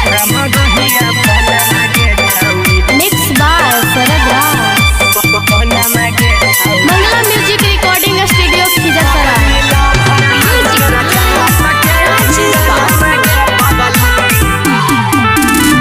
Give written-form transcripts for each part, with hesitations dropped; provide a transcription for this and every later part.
मगहिया पनमा गे छौरी। Mix by Sharad Raj. पनमा गे छौरी। Mangla music recording studio Khijarsara.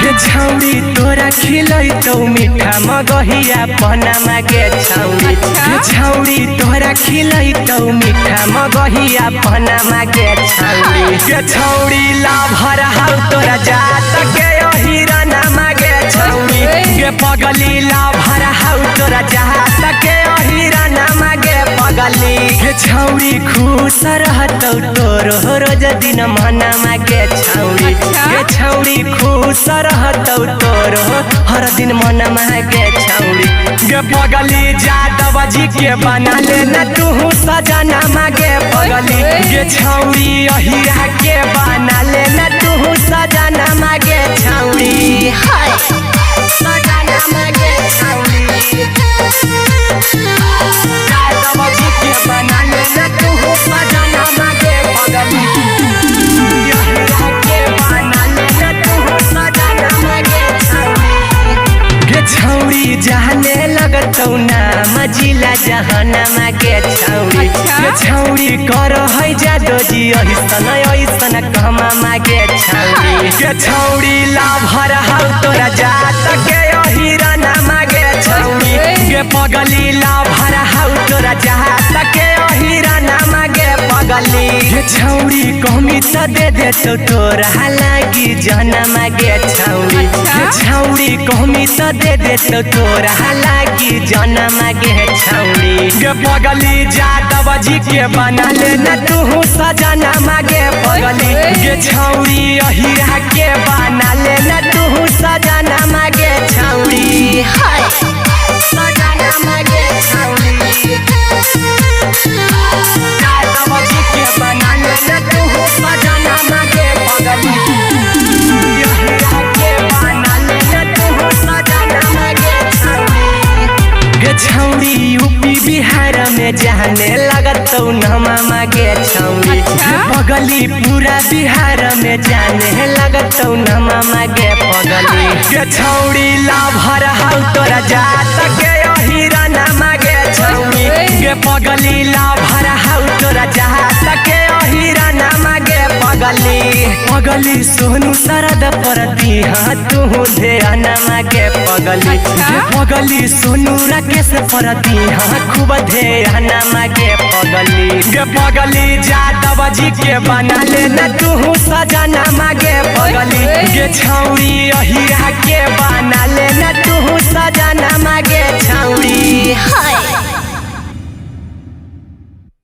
गे छौरी तोरा खिलैतौ मीठा मगहिया पनमा गे छौरी। गे छौरी तोरा खिलैतौ मीठा मगहिया पनमा गे छौरी। गे छौरी लाभर हौ तोरा जात के हिरना मागे छौरी। गे पगली लाभर हौ तोरा जात के हिरना मागे पगली। गे छौरी खुश रहतौ तोरो रोज दिन मना मागे छौरी। गे छौरी खुश रहतौ तोरो हर दिन मन मागे छौरी। गे पगली जादव जी के बना लेना तू सजना मागे पगली। गे छौरी अहिरा के बना लेना तू सजना मागे छौरी। सजना मागे छौरी। जादव जी के बना लेना तू सजना मागे पगली। अहिरा के बना लेना तू सजना मागे छौरी। गे छौरी जाने लगतौ नाम जिला जहाना मागे छौरी। गे छौरी कर है जादो जी अहिसन अहिसन कहमा मागे छौरी। गे छौरी लाभर हौ तोरा जात के हिरना मागे छौरी। गे पगली लाभर हौ तोरा जात के हिरना मागे पगली। गे छौरी कमी त दे देतौ तोरा लागि जना मागे छौरी। गे छौरी कमी त दे देतौ तोरा लागि जना मागे छौरी। गे पगली जादव जी के बना लेना तू सजना मागे पगली। गे छौरी अहिरा के बना लेना तू सजना मागे छौरी। सजना मागे छौरी। जादव जी के बना लेना तू सजना मागे पगली। अहिरा के बना लेना तू सजना मागे छौरी। गे छौरी यूपी बिहार में जाने लगतौ नमा मागे छौरी। गे पगली पूरा बिहार में जाने लगतौ नमा मागे पगली। गे छौरी लाभर हौ तोरा जात के हिरना मागे छौरी। गे पगली लाभर हौ तोरा जात के हिरना मागे पगली। पगली सोनू शरद परती हाँ तू ध्यान मागे पगली। गे पगली सोनू राकेश परती हाँ खूब ध्यान मागे पगली। गे पगली जादव जी के बना लेना तू सजना मागे पगली। गे छौरी